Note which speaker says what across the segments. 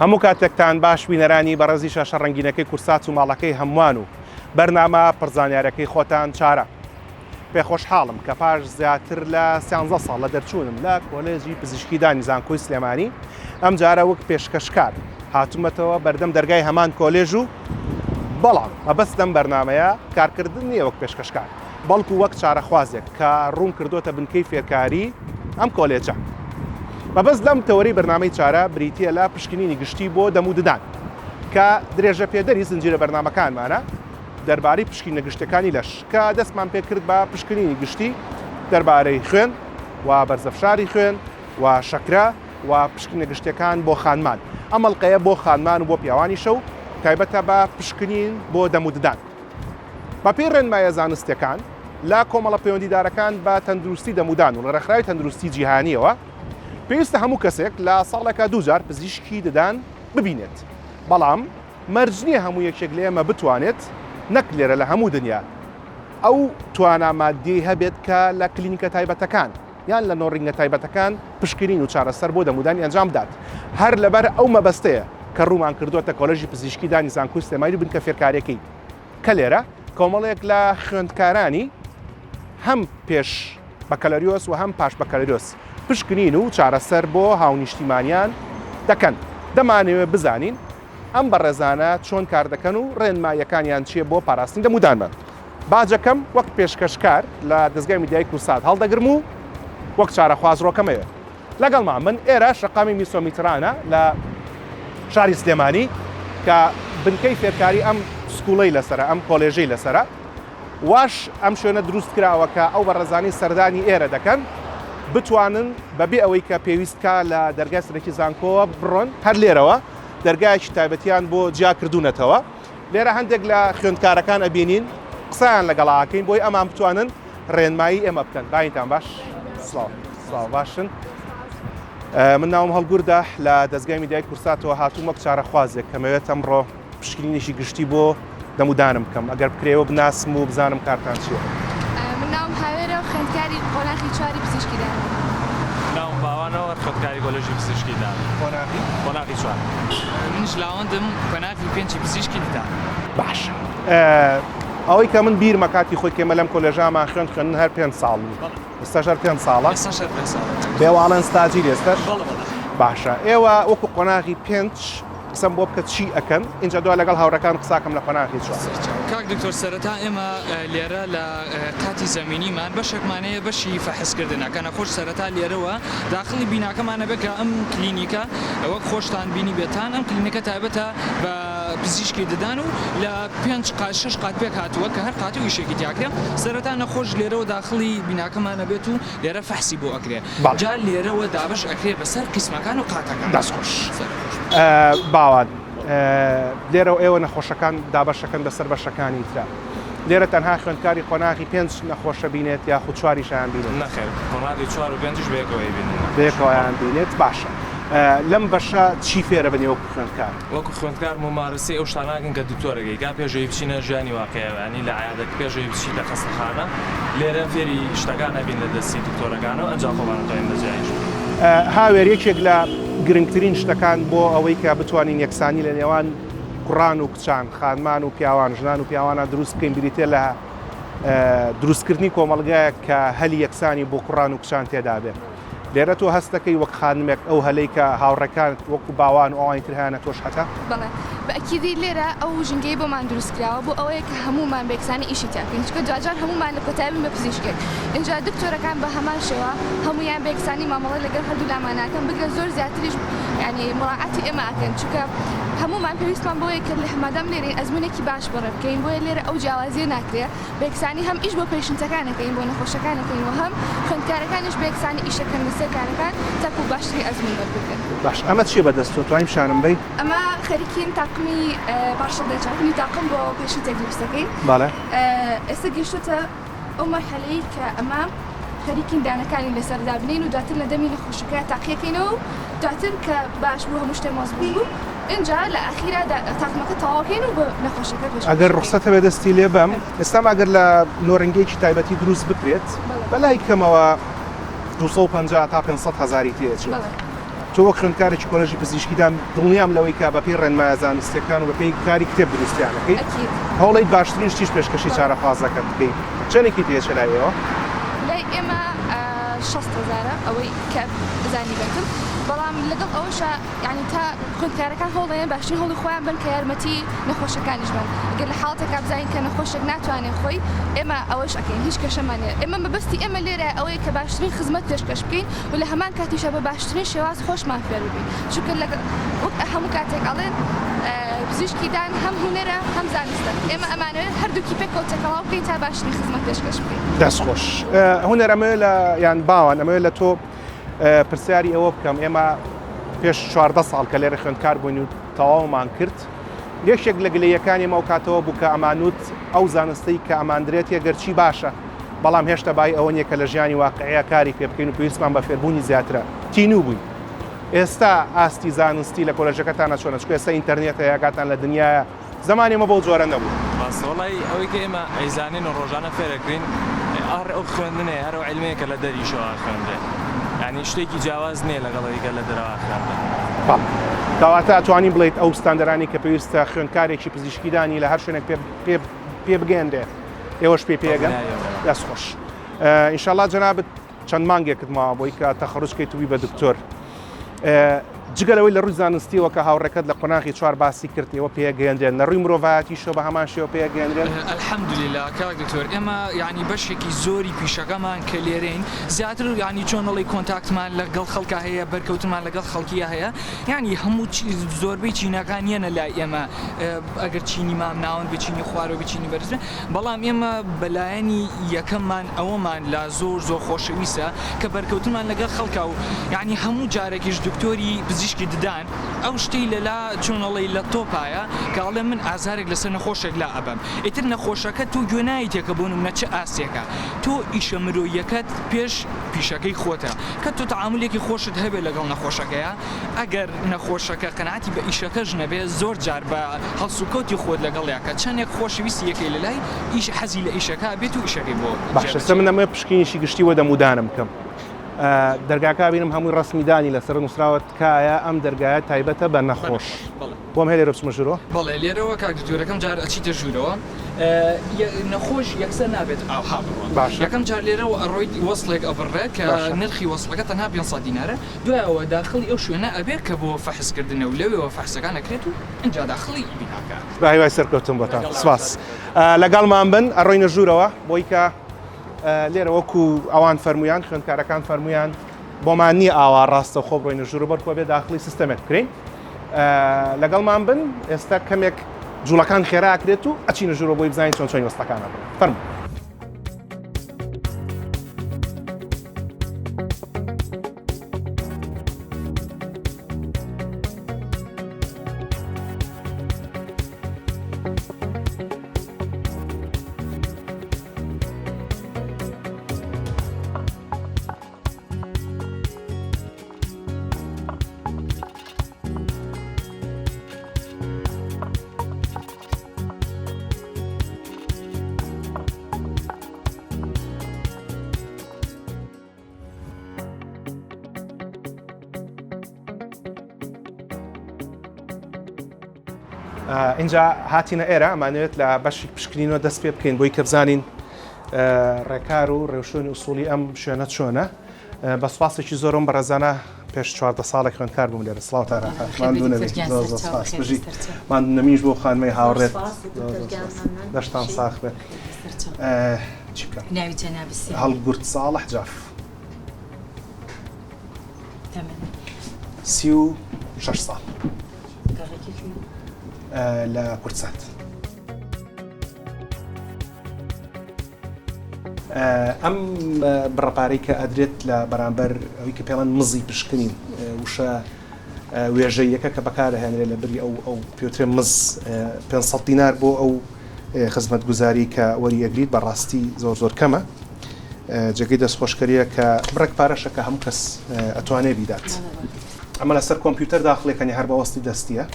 Speaker 1: هەموو کاتێکتان باش بینەرانی بەڕێزی شاشە ڕەنگینەکەی کورسات و ماڵەکەی هەمووان و بەرنامە پڕزانیارەکەی خۆتان چارە. پێخۆشحاڵم کە پاش زیاتر لە سیانزە ساڵ لە دەرچوونم لە کۆلێژی پزیشکی دانی زانکۆی سلێمانی ئەمجارە وەک پێشکەشکار هاتوومەتەوە بەردەم دەرگای هەمان کۆلێژ و بەڵام مەبەست لەم بەرنامەیە کارکردن نییە وەک پێشکەشکار بەڵکو وەک چارەخوازێک کە ڕووم کردۆتە بنکەی فێرکاری ئەم کۆلێجە. مەبەست لەم تەوەرەی بەرنامەی چارە بریتییە لە پشکنینی گشتی بۆ دەم و ددان کە درێژەپێدەری زنجیرە بەرنامەکانمانە دەربارەی پشکنینە گشتیەکانی لەش کە دەستمان پێکرد بە پشکنینی گشتی دەربارەی خوێن و بەرزەفشاری خوێن و شەکرە و پشکنینە گشتیەکان بۆ خانمان. ئەم ئەڵقەیە بۆ خانمان و بۆ پیاوانیشە و تایبەتە بە پشکنین بۆ دەم و ددان. بەپێی ڕێنمایە زانستیەکان لە کۆمەڵە پەیوەندیدارەکان بە تەندروستی دەمودان و لە ڕێکخراوی تەندروستی جیهانیەوە پێویستە هەموو کەسێک لە ساڵێکا دووجار پزیشکی ددان ببینێت بەڵام مەرج نییە هەموو یەکێک لە ئێمە بتوانێت نەک لێرە لە هەموو دنیا ئەو توانا مادیەی هەبێت کە لە کلینیکە تایبەتەکان یان لە نۆڕینگە تایبەتەکان پشکنین و چارەسەر بۆ دەمودانی ئەنجام بدات. هەر لەبەر ئەو مەبەستەیە کە ڕوومان کردووەتە کۆلێژی پزیشکی دانی زانکۆی سلێمانی و بنکە فێرکاریەکەی کە لێرە کۆمەڵێک لە خوێندکارانی هەم پێش بەکەلەریۆس و هەم پاش بەکەلەریۆس پشکنین و چارەسەر بۆ هاونیشتیمانیان دەکەن. دەمانەوێت بزانین ئەم بەڕێزانە چۆن کار دەکەن و ڕێنماییەکانیان چییە بۆ پاراستنی دەمودانمان. باجەکەم وەک پێشکەشکار لە دەزگای میدیایی کوردسات هەڵدەگرم و وەک چارەخواز ڕۆکەمەوێ لەگەڵمان بن. ئێرە شەقامی میسۆمیترانە لە شاری سلێمانی کە بنکەی فێرکاری ئەم school ەی لەسەرە، ئەم کۆلێژەی لەسەرە. واش ئەم شوێنە دروست کراوە کە ئەو بەڕێزانەی سەردانی ئێرە دەکەن بتوانن بەبێ ئەوەی کە پێویست کا لە دەرگای سەرەکی زانکۆوە بڕۆن هەر لێرەوە دەرگایەکی تایبەتیان بۆ جیا کردوونەتەوە. لێرە هەندێک لە خوێندکارەکان ئەبینین قسەیان لەگەڵا ئەکەین بۆی ئەمان بتوانن ڕێنمایی ئێمە بکەن. باینتان باش. سڵاو. سڵاو باشن. من ناوم هەڵگوردە لە دەزگای میدیای کورساتەوە هاتووم وەک چارەخوازێک کەمەوێت ئەمڕۆ پشکنینێکی گشتی بۆ دەمودانم بکەم ئەگەر بکرێ ئێوە بناسم و بزانم کارتان چییە.
Speaker 2: من ناوم هاوێرە و خوێندکاری قۆناخی چواری پزیشکی دانم.
Speaker 3: ناوم باوانە و خوێندکاری کۆلێژی پزیشکی دانم.
Speaker 1: قۆناغی؟
Speaker 3: قۆناغی چوار.
Speaker 4: منیش لاوەندم قۆناغی پێنجی پزیشکی ددان.
Speaker 1: باشە ئەوەی کە من بیرمە کاتی خۆی کە ئێمە لەم کۆلێژامان خوێند خوێندن هەر پێنج ساڵ بوو. ئێستاش هەر پێنج ساڵە؟
Speaker 4: ئێستاش هەر پێنج ساڵە.
Speaker 1: بێواڵێن ستاجی ئێستاش؟
Speaker 4: بەڵێ بەڵێ.
Speaker 1: باشە ئێوە وەکو قۆناغی پێنج قسەم بۆ بکە چی ئەکەن ئینجا دوا لەگەڵ هاوڕێکان قساکەم لە قۆناغی چوار.
Speaker 4: کاک دکتۆر سەرەتا ئێمە لێرە لە قاتی زەمینیمان بەشێکمان هەیە بەشی فەحس کردنە کە نەخۆش سەرەتا لێرەوە داخڵی بیناکەمان ئەبێت کە ئەم کلینیکە وەک خۆشتان بینیبێتان ئەم کلینیکە تایبەتە بە پزیشکی ددان و لە پێنج قات شەش قات پێک هاتووە کە هەر قات و ئیشێکی تیاکرێ سەرەتا نەخۆش لێرەوە داخڵی بیناکەمان ئەبێت و لێرە فەحسی بۆ ئەکرێ جا لێرەوە دابەش ئەکرێ بەسەر قیسمەکان و قاتەکان.
Speaker 1: دەست خۆش باوان لێرەوە ئێوە نەخۆشەکان دابەشەکەن بەسەر بەشەکانی ترا لێرە تەنها خوێندکاری قۆناغی پێنج نەخۆشە بینێت یاخود چواریشیان بینێت؟
Speaker 3: نەخێر قۆناغی چوار و پێنجیش بەیەکەوە ئەیبینن.
Speaker 1: بەیەکەوەیان بینێت باشە لەم بەشە چی فێرەبن وەکو خوێندکار؟
Speaker 3: وەکو خوێندکار مومارەسەی ئەو شتانە ئەکەن کە دکتۆر ئەیکا پێش ئەوەی بچینە ژیانی واقیعەوە یانی لە عیادەکە پێش ئەوەی بچیتە خەستەخانە لێرە فێری شتەکان ئەبین لە دەستی دکتۆرەکانەوە ئەنجا خۆمان ئەتوانین بە جیاییش بکەین.
Speaker 1: هاوێر یەکێک لە گرنگترین شتەکان بۆ ئەوەی کە بتوانین یەکسانی لە نێوان کوڕان و کچان، خانمان و پیاوان، ژنان و پیاوانا دروست بکەین بریتیە لە دروستکردنی کۆمەڵگایەک کە هەلی یەکسانی بۆ کوڕان و کچان تێدا بێ. لێرە تۆ هەست دەکەی وەک خانمێک ئەو هەلەی کە هاوڕێکانت وەکو باوان و ئەوانی تر هەیانە تۆش هەتە؟
Speaker 2: بەڵێ بە ئەکیدی لێرە ئەو ژینگەی بۆمان دروست کراوە بۆ ئەوەیە کە هەموومان بە یەکسانی ئیشی تیا بکەین چونکە دواجار هەموومان لە کۆتایی بین بە پزیشکێک ئینجا دکتۆرەکان بە هەمان شێوە هەموویان بە یەکسانی مامەڵە لەگەڵ هەردوو لامان ئەکەن بگرە زۆر زیاتریش یانی موراعاتی ئێمە ئەکەن چونکە هەموومان پێویستمان بەوەیە کە مادام لێرەین ئەزموونێکی باش بەڕێ بکەین بۆیە لێرە ئەو جیاوازیە ناکرێ بە یەکسانی هەم ئیش بۆ patient ەکان ئەکەین بۆ نەخۆشەکان ئەکەین و هەم خوێندکارەکانیش بە یەکسانی ئیش ئەکەن لەسەر کارەکان تاکو باشترین ئەزموون وەربگرن.
Speaker 1: باش ئەمە چیە بەدەستتەوە توانی پیشانم بەی؟
Speaker 2: ئەمە خەریکین تاقمی partial denture ی تاقم بۆ patient ێک دروست دەکەین.
Speaker 1: بەڵێ.
Speaker 2: ئێستا گەیشتۆتە ئەو مەرحەلەی کە ئەمە خەریکین دانەکانی لەسەر دابنێین و دواتر لە دەمی نەخۆشەکە تاقیەکەینەوە و دواتر کە باش بوو هەموو شتێ مەزبووت بوو ئینجا لە ئاخیرا تاقمەکە تەواوکەین و بۆ نەخۆشەکە پێشکەش
Speaker 1: ئەگەر ڕوخسەت هەبێ دەستی لێ بەم ئێستام ئەگەر لە نۆرنگەیەکی تایبەتی دروست بکرێت بەلای کەمەوە 250 تا 500 هەزاری تێ ئەچێت. تۆ وەک خوێندکارێکی کۆلێژی پزیشکیدان دڵنیام لەوەی کە بەپێی ڕێنمایە زانستیەکان و بەپێی کاری کتێب دروستیان ئەکەیت
Speaker 2: ئەکید.
Speaker 1: هەوڵەیت باشترین شتیش پێشکەشی چارەخوازەکەت بکەیت. چەنێکی تێچێ لای ئێوە؟
Speaker 2: لای ئێمە 60 هەزارە ئەوەی کە زانیبێتم بەڵام لەگەڵ ئەوەشا یانی تا خوێندکارەکان هەوڵ دەیەن باشترین هەوڵی خۆیان بەن کە یارمەتی نەخۆشەکانیش بەن گەر لە حاڵەتێکا بزانین کە نەخۆشێک ناتوانێ خۆی ئێمە ئەوەش ئەکەین هیچ کێشەمان نیە ئێمە مەبەستی ئێمە لێرە ئەوەیە کە باشترین خزمەت پێشکەش بکەین و لە هەمان کاتیشا بە باشترین شێواز خۆشمان فێر ببین چونکە لە وەک هەموو کاتێک ئەڵێن پزیشکی دان هەم هونەرە هەم زانستە ئێمە ئەمانەوێت هەردووکی پێکەوە تێکەڵاو بکەین تا باشترین خزمەت پێشکەش بکەین.
Speaker 1: دەست خۆش هونەر ئەمەوێ لە یان باوان ئەمەوێ لە تۆ پرسیاری ئەوە بکەم ئێمە پێش 14 ساڵ کە لێرە خوێندکار بووین و تەواومان کرد یەکێک لە گلەیەکانی ئێمە ئەو کاتەوە بوو کە ئەمانوت ئەو زانستەی کە ئەماندرێت گەرچی باشە بەڵام هێشتا بای ئەوە نیە کە لە ژیانی واقعیا کاری پێ بکەین و پێویستمان بە فێربوونی زیاترە تینوو بووین ئێستا ئاستی زانستی لە کۆلێژەکەتانە چۆنە چونکە ئێستا ئینتەرنێت هەیە ئاگاتان لە دنیایە زەمانی ئێمە بەو جۆرە نەبوو.
Speaker 3: ڕاستە وەڵایی ئەوەی کە ئێمە ئەیزانین و ڕۆژانە فێرەکرین هەر ئەو خوێندنەیە هەر ئەو عیلمەیە کە لە دەریشەوە ئەخوێنرێ یانی شتێکی جیاواز نییە لەگەڵ ئەوەی کە لە دەرەوە ئەخوێنرێ.
Speaker 1: بەڵێ. کەواتە ئەتوانی بڵێیت ئەو ستاندەرانەی کە پێویستە خوێندکارێکی پزیشکی دانی لە هەر شوێنێک پێ پێ پێ بگەیەنرێ ئێوەش پێی پێگەن؟ دەست خۆش. ئینشاڵڵا جەنابت چەند مانگێکت ماوە بۆی کە تەخەروج کەیت و بی بە دکتۆر. جگە لەوەی لە ڕووی زانستیەوە کە هاوڕێکەت لە قۆناغی چوار باسی کرد ئێوە پێگەیەندرێن لە ڕووی مرۆڤایەتیشەوە بە هەمان شێوە پێگەیەندرێن؟
Speaker 4: الحمدللە کاک دکتۆر ئێمە یانی بەشێکی زۆری پیشەکەمان کە لێرەین زیاتر یانی چۆن ئەڵێی contact مان لەگەڵ خەڵکا هەیە بەرکەوتنمان لەگەڵ خەڵکیا هەیە یانی هەموو زۆربەی چینەکان یەنە لای ئێمە ئەگەر چینی مام ناوەند بێ چینی خوارەوە بێ چینی بەرز بێ بەڵام ئێمە بەلایەنی یەکەممان ئەوەمان لا زۆر زۆر خۆشەویستە کە بەرکەوتنمان لەگەڵ خەڵکا و یانی هەموو جارێکیش دکتۆری پزیشکی ددان ئەو شتەی لەلا چۆن ئەڵێی لە تۆپایە کە ئەڵێ من ئازارێک لەسەر نەخۆشێک لا ئەبەم ئیتر نەخۆشەکە تۆ گوێ نایتێ کە بۆ نمونە چ ئاستێکە تۆ ئیشە مرۆییەکەت پێش پیشەکەی خۆتە کە تۆ تەعامولێکی خۆشت هەبێ لەگەڵ نەخۆشەکەیا ئەگەر نەخۆشەکە قەناعەتی بە ئیشەکەش نەبێ زۆر جار بە هەڵسوکەوتی خۆت لەگەڵیا کە چەنێک خۆشەویستی یەکەی لەلای ئیش حەزی لە ئیشەکە بێت و ئیشەکەی بۆ
Speaker 1: باشە ئێستا من ئەمەوێ پشکینێکی گشتی بۆ دەمودانم بکەم دەرگاکە بینم هەمووی ڕەسمی دانی لەسەر نووسراوە تکایە ئەم دەرگایە تایبەتە بە نەخۆش بۆم هەیە لێرە بچمە ژوورەوە؟
Speaker 4: بەڵێ لێرەوە کاک دکتۆر یەکەم جار ئەچیتە ژوورەوە نەخۆش یەکسەر نابێت ئاوها بڕوا
Speaker 1: باشە
Speaker 4: یەکەم جار لێرەوە ئەڕۆیت وەسڵێک ئەبڕێت کە
Speaker 1: باشە
Speaker 4: نرخی وەسڵەکە تەنها 500 دینارە دوای ئەوە داخڵی ئەو شوێنە ئەبێت کە بۆ فەحس کردنە و لەوێوە فەحسەکان ئەکرێت و ئینجا داخڵی بیناکە ئەکرێت.
Speaker 1: بە هیوای سەرکەوتن بۆتان
Speaker 4: لەگەڵ
Speaker 1: سپاس لەگەڵمان بن ئەڕۆینە ژوورەوە بۆی کە لێرە وەکو ئەوان فەرموویان خوێندکارەکان فەرموویان بۆمان نییە ئاوا ڕاستەوخۆ بڕۆینە ژوورە بەڵکو ئەبێ داخڵی سیستەمێک بکرێین لەگەڵمان بن ئێستا کەمێک جوڵەکان خێرا ئەکرێت و ئەچینە ژوورەوە بۆی بزانین چۆن چۆنی وەستەکان ئەبن فەرموو. ئینجا هاتینە ئێرە ئەمانەوێت لە بەشی پشکنینەوە دەست پێ بکەین بۆی کە بزانین ڕێکار و ڕێوشوێنی ئوسوڵی ئەم شوێنە چۆنە بە سوپاسێکی زۆرم بەڕێزانە پێش 14 ساڵێک خوێندکار بووم لێرە سڵاو تارا ماندوو نەبیت زۆر زۆر سپاس بژیت ماندوو نەمیش بۆ خانمەی هاوڕێت دەشتان ساخ بێت چی بکەم
Speaker 5: ناوی جەنابی سێ
Speaker 1: هەڵگورد ساڵح جاف 36 ساڵ لە کوردسات ئەم بڕە پارەی کە ئەدرێت لە بەرامبەر ئەوی کە پێڵەن مزی پشکنین وشە وێژەیەکە کە بەکارهێنرێت لە بری ئەو ئەو پێوترێ مز 500 دینار بۆ ئەو خزمەتگوزاری کە وەری ئەگریت بەڕاستی زۆر زۆر کەمە جێگەی دەستخۆشکەریە کە بڕێک پارەشە کە هەموو کەس ئەتوانێ بیدات ئەمە لەسەر کۆمپیوتەر داخلێکەنی هەر بەوەستی دەستیە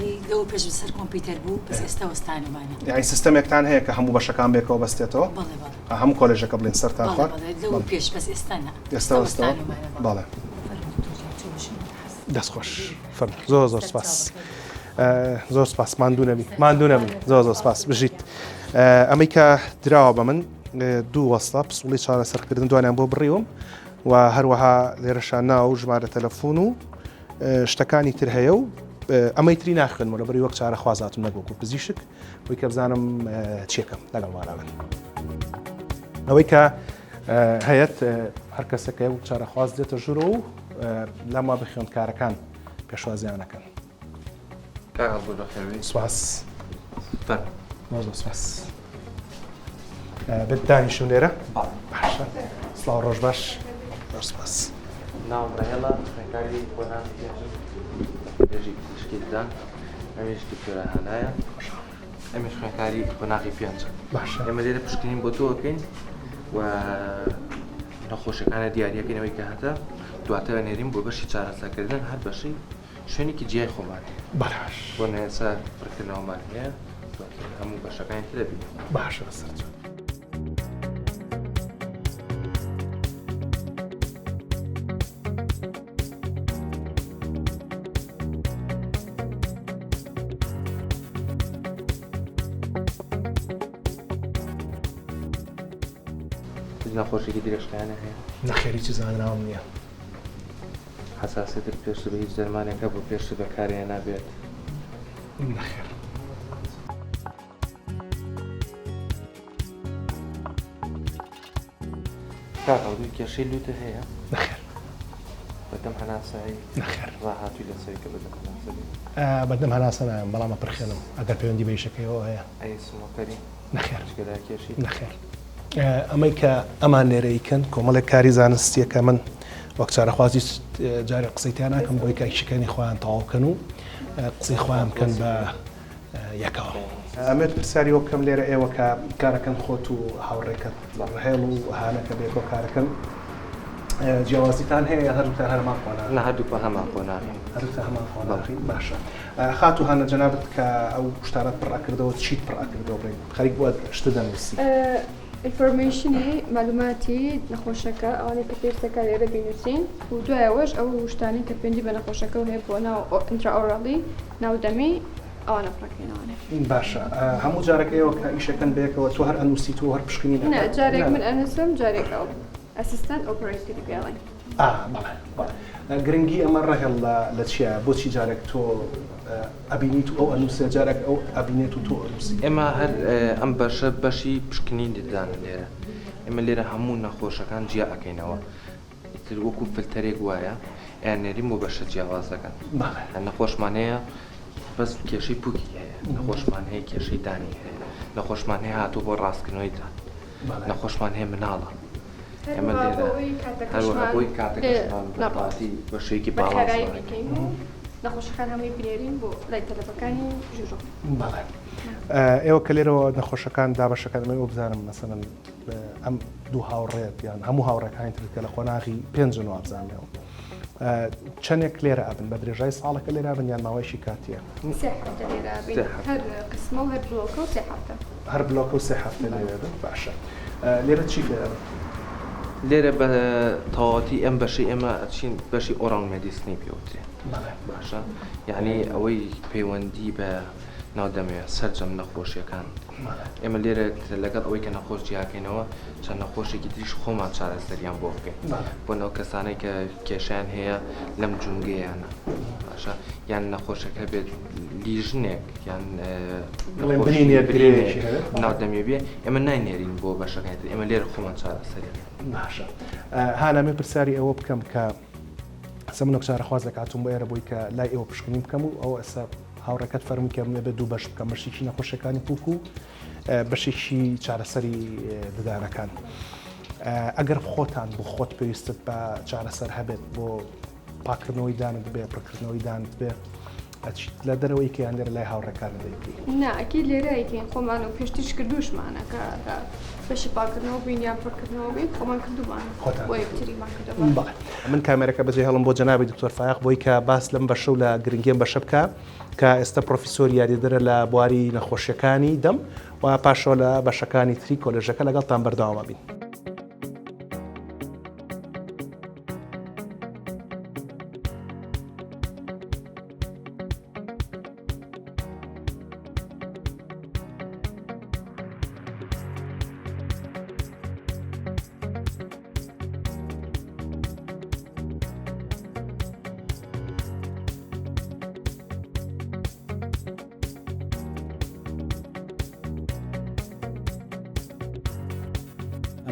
Speaker 5: وەڵایی لەوە پێش لەسەر کۆمپیوتەر بوو بەس ئێستا وەستانومانە.
Speaker 1: یانی سیستەمێکتان هەیە کە هەموو بەشەکان بێکەوە بەستێتەوە؟
Speaker 5: بەڵێ بەڵێ.
Speaker 1: هەموو کۆلێژەکە بڵێن سەر تا
Speaker 5: بەڵێ
Speaker 1: خوار؟
Speaker 5: بەڵێ لەوە پێش بەس ئێستا نا.
Speaker 1: ئێستا وەستاوە؟
Speaker 5: وەستانومانە
Speaker 1: بەڵێ.
Speaker 5: فەرموو دکتۆر گیان چۆن بژین؟
Speaker 1: دەست خۆش فەرموو زۆر زۆر سپاس زۆر سپاس ماندوو نەبی ماندوو نەبن زۆر زۆر سپاس بژیت ئەمەی کە دراوە بە من دوو وەستا پسوڵی چارەسەرکردن دوانیان بۆ بڕیوم و هەروەها لێرەشا ناو و ژمارە تەلەفۆن و شتەکانی تر هەیە و ئەمەی تری ناخوێنمەوە لەبەری وەک چارەخوازاتم نەک وەکو پزیشک بۆی کە بزانم چیەکەم لەگەڵمانە بن ئەوەی کە هەیەت هەر کەسەکە و چارەخواز دێتە ژوورەوە و لام وا بە خوێندکارەکان پێشوازیان ئەکەن.
Speaker 6: کاک هەڵگورد بەخێربێی.
Speaker 1: سوپاس. زۆر زۆر سوپاس. بێت دانیشم لێرە؟ باشە. سڵاو ڕۆژ باش. زۆر سوپاس.
Speaker 6: ناوم ڕەهێڵە، خوێندکاری قۆناغی پێنجم کۆلێژی پزیشکی ددان. ئەمیش دکتۆرە هانایە. ئەمیش خوێندکاری قۆناغی پێنجە.
Speaker 1: باشە.
Speaker 6: ئێمە لێرە پشکنین بۆ تۆ ئەکەین و نەخۆشیەکانە دیاریەکەین ئەوەی کە هەتە دواتر ئەنێرین بۆ بەشی چارەسەرکردن هەر بەشی شوێنێکی جیای خۆمان هەیە.
Speaker 1: باش.
Speaker 6: بۆ نەێسا پڕکردنەوەمان هەیە دواتر هەموو بەشەکانی تر دەبینین.
Speaker 1: باشە بەسەرچاو.
Speaker 6: هیچ نەخۆشیێکی درێژخایەنە هەیە؟
Speaker 1: نەخێر هیچ زانراوم نییە.
Speaker 6: حەساسیەتت پێشتر بە هیچ دەرمانێک هەبوو پێشتر بەکارهێنابێت؟
Speaker 1: نەخێر.
Speaker 6: کاک عەبدول کێشەی لوتت هەیە؟
Speaker 1: نەخێر.
Speaker 6: بەدەم هەناسایی؟
Speaker 1: نەخێر.
Speaker 6: ڕاهاتووی لەسەری کە بەدەم هەناسە بی؟
Speaker 1: بەدەم هەناسە نایەم بەڵام ئەپرخێنم ئەگەر پەیوەندی بە ئیشەکەیەوە هەیە.
Speaker 6: ئەی smoker ی؟
Speaker 1: نەخێر.
Speaker 6: جگەرە ئەکێشی؟
Speaker 1: نەخێر. ئەمەی کە ئەمان لێرە ئیکەن کۆمەڵێک کاری زانستیە کە من وەک چارەخواز هیچ جارێک قسەی تیا ناکەم بۆی کە ئیشەکانی خۆیان تەواو بکەن و قسەی خۆیان بکەن بە یەکەوە. ئەمەوێت پرسیاری ئەوە بکەم لێرە ئێوە کە کارەکەن خۆت و هاوڕێکەت ڕهێڵ و هانە کە بەیەکەوە کارەکەن جیاوازیتان هەیە یان هەردووکتان هەر هەمان قۆناغن؟
Speaker 6: نا هەردووکمان هەمان قۆناغین.
Speaker 1: هەردووکتان هەمان قۆناغین باشە. خاتوو هانە جەنابت کە ئەو شتانەت پڕ ئەکردەوە چیت پڕ ئەکردەوە بڵێین خەریک بووە شتت دەنووسی؟
Speaker 2: information ی مەعلوماتی نەخۆشەکە ئەوانەی کە پێویستەکە لێرە بینووسین و دوایەوەش ئەو شتانەی کە پەیوەندی بە نەخۆشەکەوە هەیە بۆ ناو intraoral ی ناو دەمی ئەوانە پڕەکەینەوانێ.
Speaker 1: باشە هەموو جارێک ئێوە کە ئیشەکەن بەیەکەوە تۆ هەر ئەنووسیت و هەر پشکنین
Speaker 2: ئەکات؟ نا جارێک من ئەنووسم جارێک ئەو assistant operator ی پێڵێن.
Speaker 1: ئا بەڵێ بەڵێ گرنگی ئەمە ڕەهێڵ لە لە چیایە بۆچی جارێک تۆ ئەبینیت و ئەو ئەنووسێ جارێک ئەو ئەبینێت و تۆ ئەنووسی؟
Speaker 6: ئێمە هەر ئەم بەشە بەشی پشکنین ددانە لێرە ئێمە لێرە هەموو نەخۆشەکان جیا ئەکەینەوە ئیتر وەکو فلتەرێک وایە ئەیاننێرین بۆ بەشە جیاوازەکان.
Speaker 1: بەڵێ.
Speaker 6: نەخۆشمان هەیە بەس کێشەی پوکی هەیە، نەخۆشمان هەیە کێشەی دانی هەیە، نەخۆشمان هەیە هاتووە بۆ ڕاستکردنەوەی دان، نەخۆشمان هەیە مناڵە. ئێمە لێرە هەروەها بۆی کاتەکەشمان بە تەواوەتی بە شێوەیەکی باڵانس
Speaker 2: بکەین و نەخۆشەکان هەمووی بنێرین بۆ لای تەلەبەکانی ژوورەوە.
Speaker 1: بەڵێ. ئێوە کە لێرەوە نەخۆشەکان دابەشەکەن ئەمەوێ بزانم مەسەلەن ئەم دوو هاوڕێت یان هەموو هاوڕێکانی تر کە لە قۆناغی پێنجن وابزانم چەندێک لێرە ئەبن بە درێژای ساڵەکە لێرە بن یان ماوەیەکی کاتیە؟
Speaker 2: سێ هەفتە لێرە بین هەر قسمە و هەر بلۆکە و سێ هەفتە
Speaker 1: هەر بلۆکە و سێ هەفتە لێرە بن باشە لێرە چی فێرە بن؟
Speaker 6: لێرە بە تەواوەتی ئەم بەشەی ئێمە ئەچین بەشی oral medicine ی پێوترێ باشە یعنی ئەوەی پەیوەندی بە ناو دەمەوە سەرجەم نەخۆشیەکان ئێمە لێرە لەگەڵ ئەوەی کە نەخۆش جیاکەینەوە چەند نەخۆشێکی تریش خۆمان چارەسەریان بۆ بکەین بۆ ئەو کەسانەی کە کێشیان هەیە لەم جونگەیانە باشە یان نەخۆشەکە بێت لیژنێک یان ناو دەمێ بێ ئێمە ناینێرین بۆ بەشەکانی تر ئێمە لێرە خۆمان چارەسەری
Speaker 1: باشە هانا من پرسیاری ئەوە بکەم کە ئەسە من وەک چارەخوازێک هاتووم بۆ ئێرە بۆی کە لای ئێوە پشکنین بکەم و ئەوە ئێستا هاوڕێکەت فەرمووی کە من ئەبێت دوو بەش بکەم بەشێکی نەخۆشیەکانی پوک و بەشێکی چارەسەری ددانەکان ئەگەر خۆتان بۆ خۆت پێویستت بە چارەسەر هەبێت بۆ پاکردنەوەی دانت بێ پڕکردنەوەی دانت بێ ئەچیت لە دەرەوەی کە یان لێرە لای هاوڕێکانت دەیکەی؟
Speaker 2: نا ئەکید لێرە ئەیکەین خۆمان و پێشتریش کردووشمانە کە لە بەشی پاکردنەوە بووین یان پڕکردنەوە بووین خۆمان کردوومانە
Speaker 1: خۆتان
Speaker 2: بۆ یەکتریمان کردووە.
Speaker 1: بەڵێ من کامێرەکە بەجێ هێڵم بۆ جەنابی دکتۆر فایەق بۆی کە باس لەم بەشە و لە گرنگی ئەم بەشە بکا کە ئێستا پرۆفیسۆری یاریدەرە لە بواری نەخۆشیەکانی دەم و پاشەوە لە بەشەکانی تری کۆلێژەکە لەگەڵتان بەردەوام ئەبین.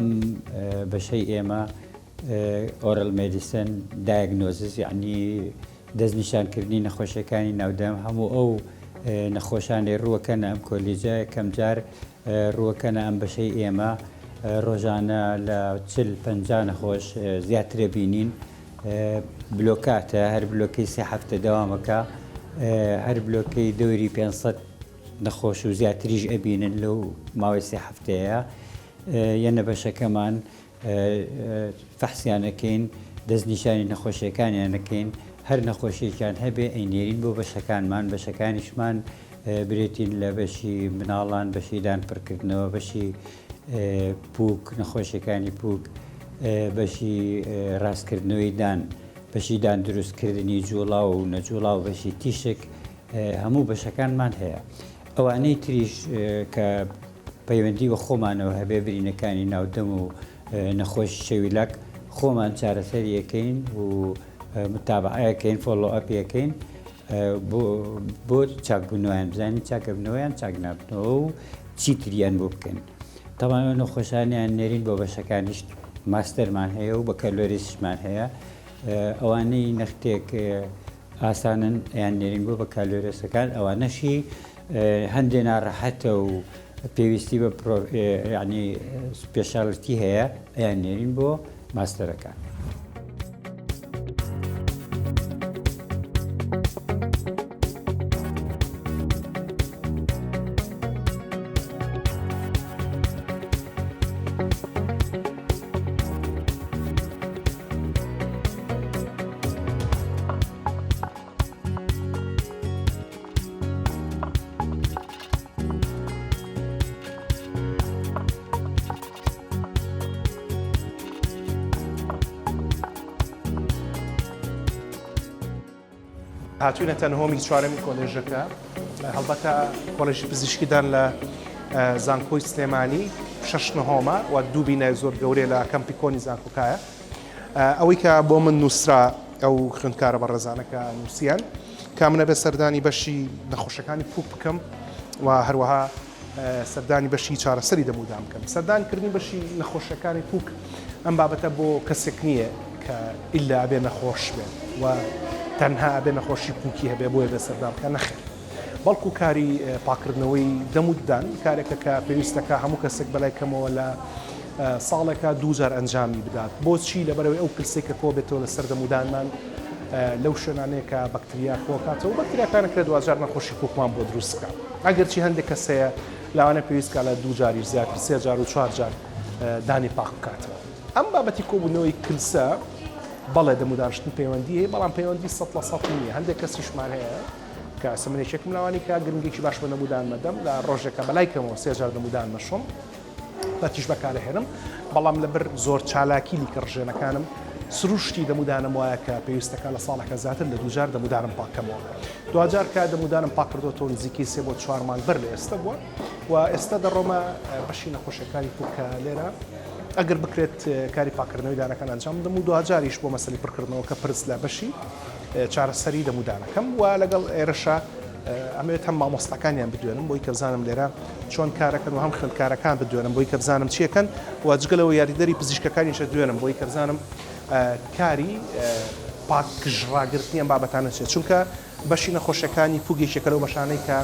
Speaker 7: ئەم بەشەی ئێمە oral medicine diagnosis یەعنی دەستنیشانکردنی نەخۆشیەکانی ناودەم هەموو ئەو نەخۆشانەی ڕووەکەنە ئەم کۆلیجە یەکەم جار ڕووەکەنە ئەم بەشەی ئێمە ڕۆژانە لە 40 50 نەخۆش زیاترە بینین بلۆکاتە هەر بلۆکەی سێ هەفتە دەوامەکە هەر بلۆکەی دەوری 500 نەخۆش و زیاتریش ئەبینن لەو ماوەی سێ هەفتەیە یەنە بەشەکەمان فەحسیان ئەکەین، دەستنیشانی نەخۆشیەکانیان ئەکەین، هەر نەخۆشیەکیان هەبێ ئەینێرین بۆ بەشەکانمان، بەشەکانیشمان برێتین لە بەشی مناڵان، بەشی دان پڕکردنەوە، بەشی پوک، نەخۆشیەکانی پوک، بەشی ڕاستکردنەوەی دان، بەشی دان دروستکردنی جوڵاو و نەجوڵاو، بەشی تیشک، هەموو بەشەکانمان هەیە. ئەوانەی تریش کە پەیوەندی بە خۆمانەوە هەبێ برینەکانی ناو دەم و نەخۆشی شەویلەک خۆمان چارەسەری ئەکەین و متابعە ئەکەین follow up ئەکەین بۆ چاکبوونەوەیان بزانین چاکەبنەوە یان چاک نابنەوە و چیتریان بۆ بکەین تەوان ئەو نەخۆشانیان نێرین بۆ بەشەکانیش ماستەرمان هەیە و بەکەلۆریسشمان هەیە ئەوانەی نەختێک ئاسانن یان نێرین بۆ بەکالۆرێسەکان ئەوانەشی هەندێ ناڕەحەتە و پێویستی بە یانی specialty هەیە ئەیان نێرین بۆ ماستەرەکان.
Speaker 1: هاتوینەتە نهۆمی چوارەمی کۆلێژەکە هەڵبەتە کۆلێژی پزیشکیدان لە زانکۆی سلێمانی شەش نهۆمە و دوو بینای زۆر گەورەیە لە کەمپی کۆنی زانکۆکایە ئەوەی کە بۆ من نووسرا ئەو خوێندکارە بەڕێزانە کە نووسیان کە من ئەبێ سەردانی بەشی نەخۆشەکانی پوک بکەم و هەروەها سەردانی بەشی چارەسەری دەمودان بکەم. سەردان کردنی بەشی نەخۆشەکانی پوک ئەم بابەتە بۆ کەسێک نییە کە ئیلا ئەبێ نەخۆش بێت و تەنها ئەبێ نەخۆشی پوکی هەبێ بۆیە بێ سەردان بکە نەخێر بەڵکو کاری پاکردنەوەی دەم و ددان کارێکە کە پێویستەکە هەموو کەسێک بەلای کەمەوە لە ساڵێکا دووجار ئەنجامی بدات. بۆچی؟ لەبەرئەوەی ئەو کلسەی کە کۆبێتەوە لەسەر دەمودانمان لەو شوێنانەیە کە بەکتریا کۆکاتەوە و بەکتریاکان ئەکرێت دواجار نەخۆشی پوکمان بۆ دروست بکات. ئەگەرچی هەندێک کەس هەیە لەوانەیە پێویست بکات لە دوو جاریش زیاتر سێ جار و چوار جار دانی پاک بکاتەوە. ئەم بابەتی کۆبوونەوەی کلسە بەڵێ دەمودانشتن پەیوەندی هەیە بەڵام پەیوەندی 100% نییە. هەندێک کەسیشمان هەیە کە ئێستا من یەکێکم لەوانەی کە گرنگیی باش بە دەمودان مەدەم لە ڕۆژێکا بەلای کەمەوە سێ جار دەمودان مەشۆم. پەتیش بەکارئەهێنم بەڵام لەبەر زۆر چالاکی لیکە ڕژێنەکانم سروشتی دەمودانم وایە کە پێویستەکە لە ساڵێکە زیاتر لە دووجار دەمودانم پاکەمەوە دواجار کە دەمودانم پاکردۆتەوە نزیکەی سێ بۆ چوار مانگ بەر لە ئێستا بووە و ئێستا دەڕۆمە بەشی نەخۆشیەکانی پوک کە لێرە ئەگەر بکرێت کاری پاکردنەوەی دانەکان ئەنجام بدەم و دواجاریش بۆ مەسەلی پڕکردنەوە کە پرس لە بەشی چارەسەری دەمودانەکەم و لەگەڵ ئێرەشە ئەمەوێت هەم مامۆستاکانیان بدوێنم بۆی کە بزانم لێرە چۆن کارەکەن و هەم خوێندکارەکان بدوێنم بۆی کە بزانم چیەکەن و جگە لەوە یاریدەری پزیشکەکانیش دوێنم بۆی کە بزانم کاری پاکژ ڕاگرتنی ئەم بابەتانە چیە چونکە بەشی نەخۆشیەکانی پوک یەکێکە لەو بەشانەی کە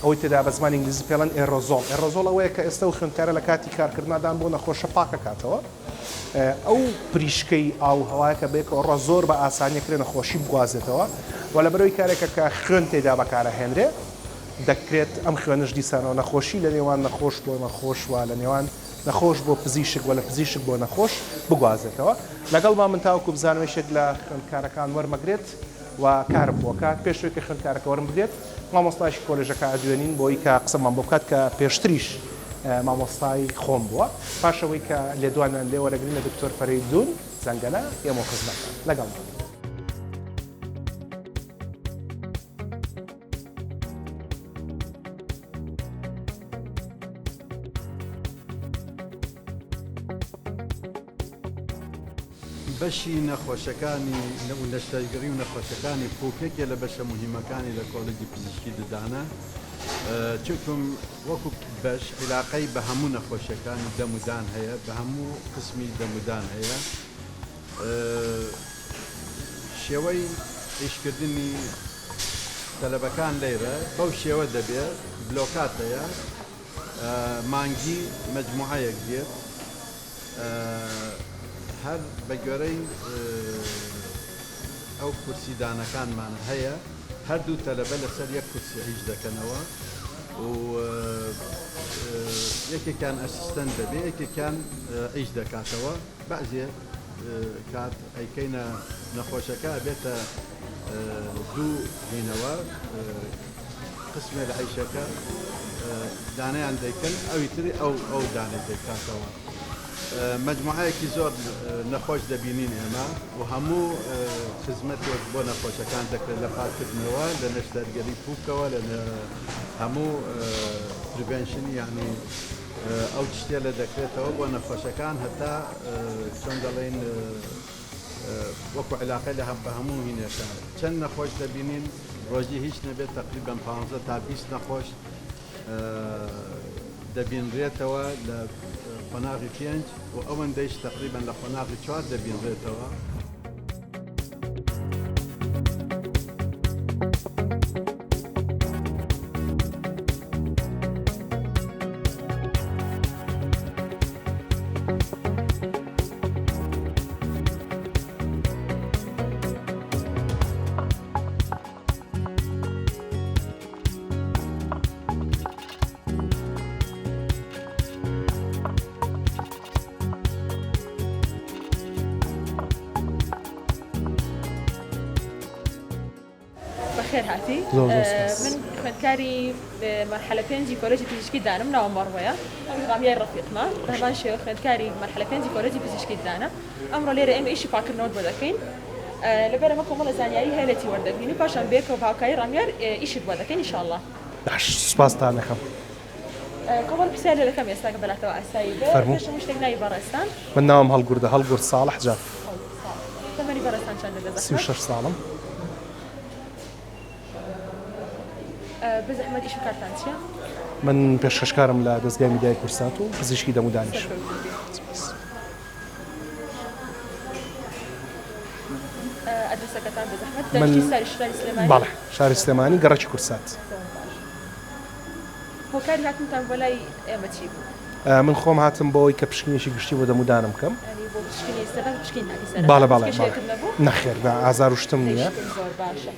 Speaker 1: ئەوەی تێدا بە زمانی ئینگلیزی پێڵەن aerosol aerosol ئەوەیە کە ئێستا و خوێندکارە لە کاتی کارکردنادان بۆ نەخۆشە پاکەکاتەوە ئەو پریشکەی ئاو و هەوایە کە بەیەکەوە ڕا زۆر بە ئاسانی ئەکرێ نەخۆشی بگوازێتەوە و لەبەرئەوەی کارێکە کە خوێن تێدا بەکارئەهێنرێ دەکرێت ئەم خوێنەش دیسانەوە نەخۆشی لە نێوان نەخۆش بۆ نەخۆش و لە نێوان نەخۆش بۆ پزیشک و لە پزیشک بۆ نەخۆش بگوازێتەوە. لەگەڵما من تاوەکو بزانم یەکێک لە خوێندکارەکان وەرمەگرێت و کارم بۆ کات پێش ئەوەی کە خوێندکارەکە وەرم بگرێت مامۆستایەکی کۆلێژەکە ئەدوێنین بۆی کە قسەمان بۆ بکات کە پێشتریش مامۆستای خۆم بووە پاش ئەوەی کە لێدوانیان لێ وەرەگرین لە دکتۆر فەرەیدون زەنگەنە ئێمە و خزمەتان لەگەڵمان بن.
Speaker 8: بەشی نەخۆشەکانی و نەشتەرگەری و نەخۆشەکانی پوک یەکێ لە بەشە موهیمەکانی لە کۆلێجی پزیشکی ددانە چونکم وەکو بەش عیلاقەی بە هەموو نەخۆشیەکانی دەم و دان هەیە، بە هەموو قسمی دەم و دان هەیە. شێوەی ئیشکردنی تەلەبەکان لەیرە بەو شێوە دەبێ، بلۆکات هەیە، مانگی مەجموعەیەک دێت، هەر بە گوێرەی ئەو کورسی دانەکانمان هەیە هەردوو تەلەبە لەسەر یەک کورسی ئیش دەکەنەوە و یەکێکیان assistant دەبێ یەکێکیان ئیش دەکاتەوە بەعزێ کات ئەیکەینە نەخۆشەکە ئەبێتە دوو هینەوە قسمێ لە ئەیشەکە دانەیان دەیکەن ئەوی تری ئەو ئەو دانەی دەیکاتەوە مەجموعەیەکی زۆر نەخۆش دەبینین ئێمە و هەموو خزمەتێک بۆ نەخۆشەکان دەکرێت لە پاکردنەوە لە نەشتەرگەری پوکەوە لە هەموو prevention ی یعنی ئەو شتێ لە دەکرێتەوە بۆ نەخۆشەکان هەتا چۆن دەڵێن وەکو علاقەی لە هەم بە هەموو هینێکە چەند نەخۆش دەبینین ڕۆژی هیچ نەبێت تقریبا 15 تا 20 نەخۆش دەبینرێتەوە لە قۆناغی پێنج و ئەوەندەیش تەقریبەن لە قۆناغی چوار دەبینرێتەوە.
Speaker 9: بەخێرهاتی من خوێندکاری مەرحەلە پێنجی کۆلێجی پزیشکی دانم ناوم مەڕوەیە ئەویش ڕامیای ڕەفیقمە بە هەمان شێوە خوێندکاری مەرحەلە پێنجی کۆلێجی پزیشکی دانە ئەمڕۆ لێرە ئێمە ئیشی پاکردنەوەت بۆ دەکەین لەبەر ئەمە کۆمەڵە زانیاری هەیە لێتی وەردەگرین و پاشان بەیەکەوە بە هاوکاری ڕامیار ئیشت بۆ دەکەین ان شاء اللە.
Speaker 1: باش سوپاستان دەکەم.
Speaker 9: کۆمەڵ پرسیار لێ دەکەم ئێستا کە بەلاتەوە ئاسایی بێ.
Speaker 1: فەرموو.
Speaker 9: پێش هەموو شتێک ناوی بەڕێزتان؟
Speaker 1: من ناوم هەڵگوردە، هەڵگورد ساڵح جاف.
Speaker 9: هەڵگورد ساڵح. تەمەنی بەڕێزتان چەندە بێ زەحمەت؟
Speaker 1: 36 ساڵم.
Speaker 9: بێ زەحمەت ئیش و کارتان چیە؟
Speaker 1: من پێشکەشکارم لە دەزگای میدیای کوردسات و پزیشکی دەم و دانیش.
Speaker 9: سەرکەوتوو بی.
Speaker 1: سپاس.
Speaker 9: ئەدرەسەکەتان بێ زەحمەت؟
Speaker 1: من
Speaker 9: دانیشتووی شاری شاری سلێمانی؟
Speaker 1: بەڵێ شاری سلێمانی گەڕەکی کوردسات.
Speaker 9: زۆر باش. هۆکاری هاتنتان بۆ لای ئێمە چی بوو؟
Speaker 1: من خۆم هاتم بۆ ئەوەی کە پشکنینێکی گشتی بۆ دەمودانم بکەم.
Speaker 9: یانی بۆ پشکنین سەردانی پشکنین هاتی سەرەتا؟
Speaker 1: بەڵێ بەڵێ
Speaker 9: هیچ
Speaker 1: بەڵێ
Speaker 9: کێشەیەکت نەبوو؟
Speaker 1: نەخێر نا ئازار و شتم
Speaker 9: هیچ
Speaker 1: نییە.
Speaker 9: شتێک زۆر باشە.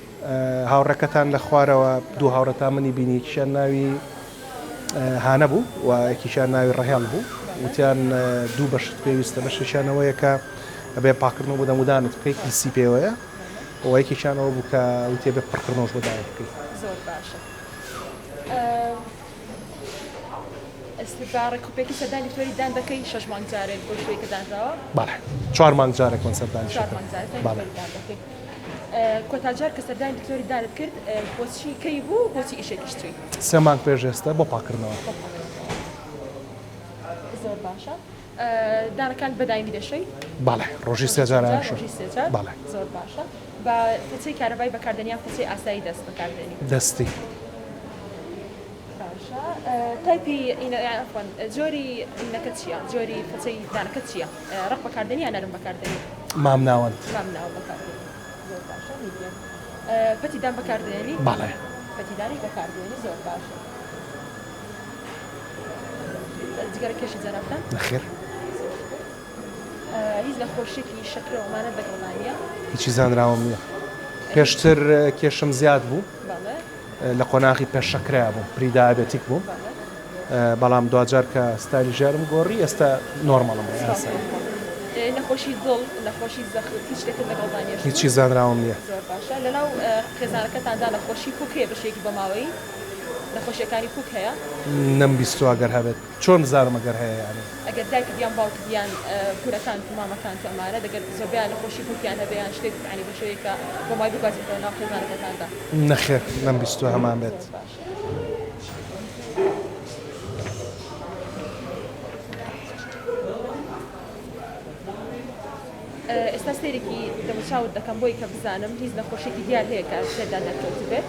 Speaker 1: هاوڕێکەتان لە خوارەوە دوو هاوڕێتان منی بینی یەکیشیان ناوی هانە بوو و یەکیشیان ناوی ڕەهێڵ بوو وتیان دوو بەشت پێویستە بەشێکیان ئەوەیە کە ئەبێ پاکردنەوە بۆ دەمودانت بکەیت کلسی پێوەیە و یەکێکیان ئەوە بوو کە وتی ئەبێ پڕکردنەوەش بۆ دانت بکەیت.
Speaker 9: زۆر باشە بە ڕێکوپێکی سەردانی دکتۆری دان دەکەی شەش مانگ جارێک بۆ شوێی کە دانراوە؟
Speaker 1: بەڵێ چوار مانگ جارێک من سەردانی
Speaker 9: چوار مانگ جارێک
Speaker 1: بەڵێ
Speaker 9: دکتۆری دان دەکەی. کۆتا جار کە سەردانی دکتۆری دانت کرد بۆچی کەی بوو بۆچی ئیشێکیش چووی؟
Speaker 1: سێ مانگ پێش ئێستا بۆ پاکردنەوە.
Speaker 9: بۆ پاکردنەوە زۆر باشە. دانەکان بە دایمی دەشۆی؟
Speaker 1: بەڵێ ڕۆژی سێ جار ئەیانشۆم.
Speaker 9: ڕۆژی سێ جار؟
Speaker 1: بەڵێ.
Speaker 9: زۆر باشە. بە فڵچەی کارەبای بەکاردێنی یان فڵچەی ئاسایی دەست بەکاردێنی؟
Speaker 1: دەستی.
Speaker 9: باشە تایپی ئینە یان عەفوەن جۆری ئینەکە چییە؟ جۆری فڵچەی دانەکە چییە؟ ڕەق بەکاردێنی یان نەرم بەکاردێنی؟
Speaker 1: مامناوەند.
Speaker 9: مامناوەند بەکاردێنی. زۆر باشە medium. پەتی دان بەکاردێنی؟
Speaker 1: بەڵێ.
Speaker 9: پەتی دانیش بەکاردێنی زۆر باشە. جگەرە کێشی جەنابتان؟
Speaker 1: نەخێر.
Speaker 9: هیچ نەخۆشیەکی شەکرە و ئەمانەت لەگەڵدا نییە؟
Speaker 1: هیچی زانراوم نییە. پێشتر کێشم زیاد بوو.
Speaker 9: بەڵێ.
Speaker 1: لە قۆناغی پێش شەکرەیا بووم، prediabetic بووم. بەڵام دواجار کە ستایلی ژیانم گۆڕی ئێستا نۆرمەڵم ئاساییم.
Speaker 9: نەخۆشی دڵ، نەخۆشی زەخت هیچ شتێکت لەگەڵدا نییە؟
Speaker 1: هیچی زانراوم نییە.
Speaker 9: زۆر باشە. لەناو خێزانەکەتاندا نەخۆشی پوک هەیە بە شێوەیەکی بۆماوەیی؟ نەخۆشیەکانی پوک هەیە؟
Speaker 1: نەمبیستووە گەر هەبێت. چۆن بزانم ئەگەر هەیە یانی؟
Speaker 9: ئەگەر دایکت یان باوکت یان پورەکانت و مامەکانت و ئەمانە دەگەر زۆربەیان نەخۆشی پوکیان هەبێ یان شتێک یانی بە شێوەیەک کە بۆماوەی بگوازیتەوە ناو خێزانەکەتاندا؟
Speaker 1: نەخێر نەمبیستووە هەمان بێت.
Speaker 9: زۆر باشە. ئێستا سەیرێکی دەموچاوت دەکەم بۆی کە بزانم هیچ نەخۆشیێکی دیار هەیە کە تێدا دەرکەوتبێت.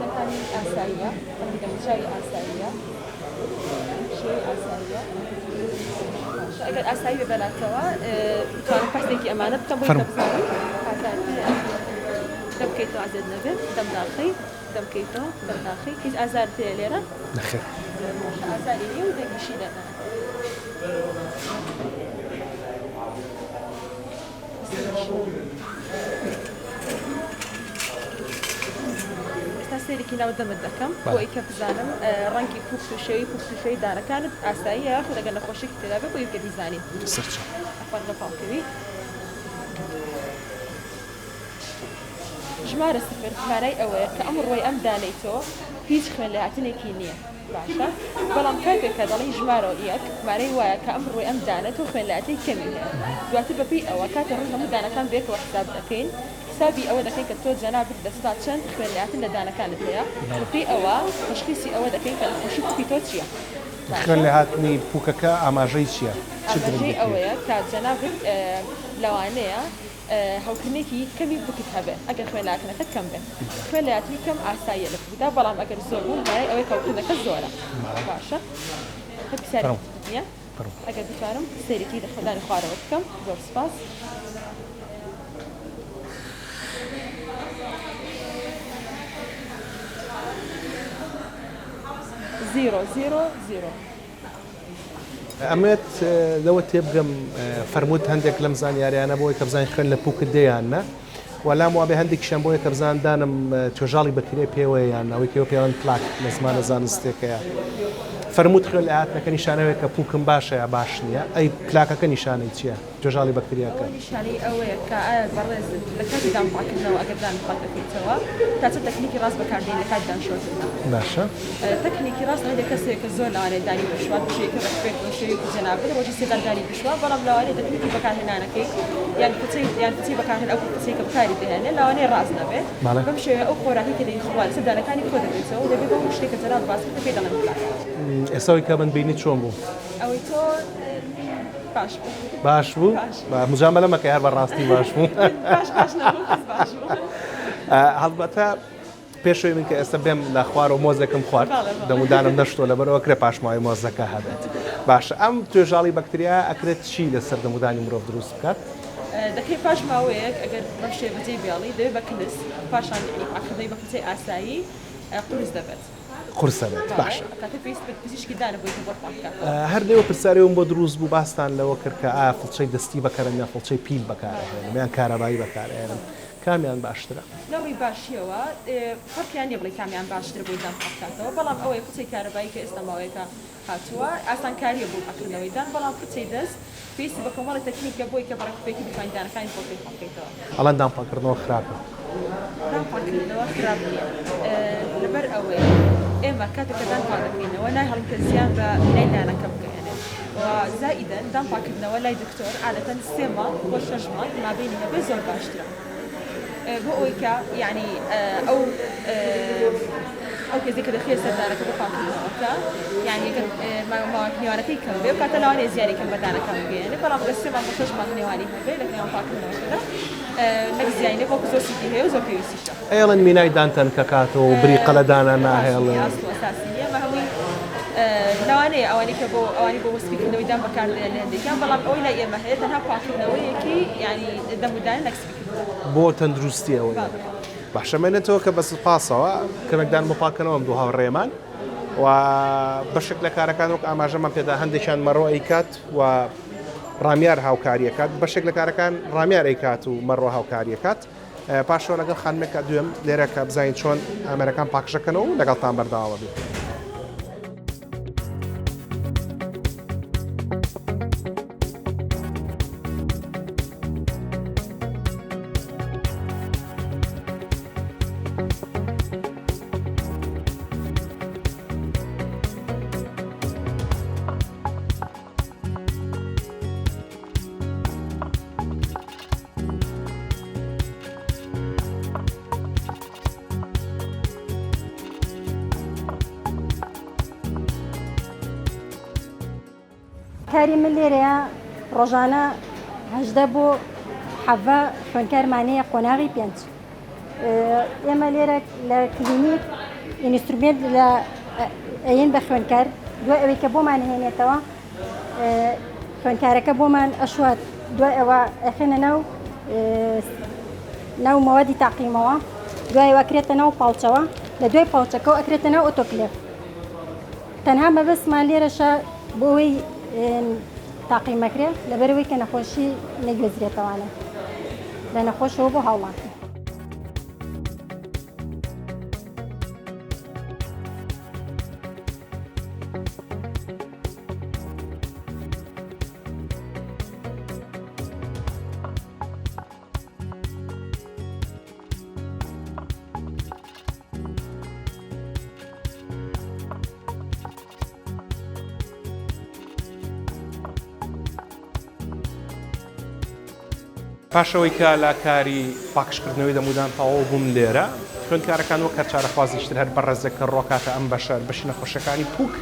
Speaker 9: دەکانیش. ئاساییە، ڕەنگی دەموچاوی ئاساییە، شێوەی ئاساییە. باشە ئەگەر ئاسایی بێ بەلاتەوە بتوانم فەحسێکی ئەمانە بکەم بۆی کە بزانم ئازار هەیە. دەم بکەیتەوە ئازیەت نەبێت، دەم داخەی، دەم بکەیتەوە، دەم داخەی. هیچ ئازارت هەیە لێرە؟
Speaker 1: نەخێر.
Speaker 9: باشە ئازاری نییە و دەنگیشی دەرنایە. ئێستا سەیرێکی ناو دەمت دەکەم بۆ ئەوەی کە بزانم ڕەنگی پوخت و شێوەی پوخت و شێوەی دانەکانت ئاساییە یاخود ئەگەر نەخۆشیەکی تێدا بێت بۆ ئەوەی کە بیزانین.
Speaker 1: سەرچاو.
Speaker 9: ئەفەرم لە پاڵکەوی. ژمارە سفر مانای ئەوەیە کە ئەم ڕووەی ئەم دانەی تۆ هیچ خوێن لێهاتنێکی نییە. باشە بەڵام کاتێک کە دەڵێی ژمارە یەک مانای وایە کە ئەم ڕووی ئەم دانە تۆ خوێنلایەتەی کەمی هەیە دواتر بەپێی ئەوە کاتێ ڕووی هەموو دانەکان بەیەکەوە حساب دەکەین حسابی ئەوە دەکەین کە تۆ جەنابت لەسەدا چەند خوێنلایەتن لە دانەکانت هەیە بەپێی ئەوە تەشخیسی ئەوە دەکەین کە نەخۆشی پوکی تۆ چییە باشە
Speaker 1: خوێنلێهاتنی پوکەکە ئاماژەی چییە چ
Speaker 9: ئاماژەی
Speaker 1: گرنگێکی هەیە؟
Speaker 9: ئەوەیە کە جەنابت لەوانەیە هەوکردنێکی کەمی پوکت هەبێ ئەگەر خوێنلاتنەکەت کەم بێ. خوێنلاتنی کەم ئاساییە لە پوکدا بەڵام ئەگەر زۆر بوو مانای ئەوەیە کە هەوکردنەکە زۆرە. باشە هەر پرسیارێکی ترت نییە؟ ئەگەر بتوانم سەیرێکی دەخەدانی خوارەوە بکەم زۆر سپاس. Zero zero zero.
Speaker 1: ئەمەوێت لەوە تێبگەم فەرمووت هەندێک لەم زانیاریانە بۆی کە بزانین خوێن لە پوکت دێ یان نا و لام وابێ هەندێکیشیان بۆیە کە بزان دانم توێژاڵی بەکتریا پێوەیە یان نا ئەوەی کە پێوەن plaque لە زمانە زانستیەکەیە فەرمووت خوێن لە هاتنەکە نیشانەوەیە کە پوکم باشە یا باش نییە ئەی plaque ەکە نیشانەی چییە توێژاڵی بەکتریاکە؟
Speaker 9: ئەوە نیشانەی ئەوەیە کە ئایا بەڕێزت لە کاتی دان پاککردنەوە ئەگەر دانت پاک دەکەیتەوە تا چەند تەکنیکی ڕاست بەکاردێنی لە کاتی دان شۆردندا.
Speaker 1: باشە.
Speaker 9: تەکنیکی ڕاست هەندێک کەس هەیە کە زۆر لەوانەیە دانی بشوات بە شێوەیەکی ڕێکوپێک بە شێوەیەکی جەنابت ڕۆژی سێ جار دانی بشوا بەڵام لەوانەیە تەکنیکی بەکارهێنانەکەی یان فچەی یان فچەی بەکارهێن ئەو فچەی کە بەکاری دەهێنێ لەوانەیە ڕاست نەبێت
Speaker 1: بەڵێ.
Speaker 9: بەم شێوەیە ئەو خۆراکەی کە دەیخوات لەسەر دانەکانی کۆ دەبێتەوە و دەبێت بەو شتێک کە جەنابت باست کرد پێی دەڵێن plaque.
Speaker 1: ئێستا ئەوەی کە من بینیت چۆن بوو؟
Speaker 9: ئەوەی تۆ باش بوو.
Speaker 1: باش بوو؟
Speaker 9: باش بوو.
Speaker 1: مجامەلە مەکە هەر بە ڕاستی باش بوو.
Speaker 9: باش باش نەبوو بەس باش بوو.
Speaker 1: هەڵبەتە پێش ئەوەی من کە ئێستا بێم لە خوارەوە مۆزێکم خوارد دەمودانم نەشتووە لەبەرئەوە ئەکرێ پاشماوەی مۆزەکە هەبێت باشە ئەم توێژاڵی بەکتریا ئەکرێت چی لەسەر دەمودانی مرۆڤ دروست بکات؟
Speaker 9: دەکرێت پاش ماوەیەک ئەگەر بەم شێوەیە بەجێی بێڵی دەبێت بە کلس پاشان یەعنی پاککردنەوەی بە فلچەی ئاسایی قورس دەبێت.
Speaker 1: قورس دەبێت باشە.
Speaker 9: کاتێک پێویست بە پزیشکی دانە بۆی کە بۆت پاک بکاتەوە.
Speaker 1: هەر لێوە پرسیارێوم بۆ دروست بوو باستان لەوە کرد کە ئایا فڵچەی دەستی بەکەرم یان فڵچەی پیل بەکارئەهێنم یان کارەبایی بەکارئەهێنم کامیان باشترە؟
Speaker 9: لە ڕووی باشیەوە فەرقیان نیە بڵێی کامیان باشترە بۆی دان پاک بکاتەوە بەڵام ئەوەی فڵچەی کارەبایی کە ئێستا ماوەیەکە هاتووە ئاسانکاریە بۆ پاککردنەوەی دان بەڵام فڵچەی دەست پێویستی بە کۆمەڵێک تەکنیکە بۆی کە بە ڕێکوپێکی بتوانی دانەکانی خۆت پێ پاک بکەیتەوە.
Speaker 1: ئەڵێن دان پاککردنەوە خراپە.
Speaker 9: دان پاککردنەوە خراپ نیە لەبەر ئەوەی ئێمە کاتێک کە دان پاک دەکەینەوە نایهڵین کە زیان بە مینای دانەکە بگەیەنێت و زائیدەن دان پاککردنەوە لای دکتۆر عادەتەن سێ مانگ بۆ شەش مانگ مابەینی هەبێ زۆر باشترە بۆ ئەوەی کە یعنی ئەو ئەو کەسێک کە دەخرێت سەر دانەکە بۆ پاککردنەوەکە یعنی ئەگەر ماوەک نێوانەکەی کەم بێ کاتە لەوانەیە زیانی کەم بە دانەکە بگەیەنێ بەڵام ئەگەر سێ مانگ بۆ شەش مانگ نێوانی هەبێ لە نێوان پاککردنەوەکەدا نەک زیانی نیە بەڵکو زۆر سوودی هەیە و زۆر پێویستیشە.
Speaker 1: ئەیڵێن مینای دان تەنکەکاتەوە و بریقە لە دانا ناهێڵێ.
Speaker 9: ئەسڵ و ئەساسی نیە بە هەمووی لەوانەیە ئەوانەی کە بۆ ئەوانی بۆ سپیکردنەوەی دان بەکاردێن لە هەندێکیان بەڵام ئەوەی لای ئێمە هەیە تەنها پاککردنەوەیەکی یانی دەم و دانە نەک سپیکردنەوە.
Speaker 1: بۆ تەندروستی ئەوەیە. باشە مێنێتەوە کە بە سوپاسەوە کەمێک دان بۆ پاککەنەوە ئەم دوو هاوڕێیەمان و بەشێک لە کارەکان وەک ئاماژەمان پێدا هەندێکیان مەڕۆ ئەیکات و ڕامیار هاوکاریەکات بەشێک لە کارەکان ڕامیار ئەیکات و مەڕۆ هاوکاریەکات پاشەوە لەگەڵ خانمێک دوێم لێرە کە بزانین چۆن ئامێرەکان پاکژەکەنەوە و لەگەڵتان بەردەوامە بین.
Speaker 10: کاری من لێرەیە ڕۆژانە هەژدە بۆ حەڤە خوێندکارمان هەیە قۆناغی پێنج ئێمە لێرە لە کلینیک. instrument لە ئەین بە خوێندکار دوای ئەوەی کە بۆمان هێنێتەوە خوێندکارەکە بۆمان ئەشوات دوای ئەوە ئەخێنە ناو ناو مەوادی تاقیمەوە دوای ئەوە ئەکرێتە ناو پاوچەوە لە دوای پاوچەکەەوە ئەکرێتە ناو ئۆتۆکلێف تەنها مەبەستمان لێرەشە بۆ ئەوەی تاقیمەکرێ لەبەرەوەی کە نەخۆشی نەگوێزرێتەوانە لە نەخۆشەوە بۆ هاوڵاتی.
Speaker 1: پاش ئەوەی کە لە کاری پاکژکردنەوەی دەمودان تەواو بووم لێرە، خوێندکارەکان وەک هەر چارەخوازێکی تر هەر بەڕێزێک کە ڕۆکاتە ئەم بەشە، بەشی نەخۆشیەکانی پوک،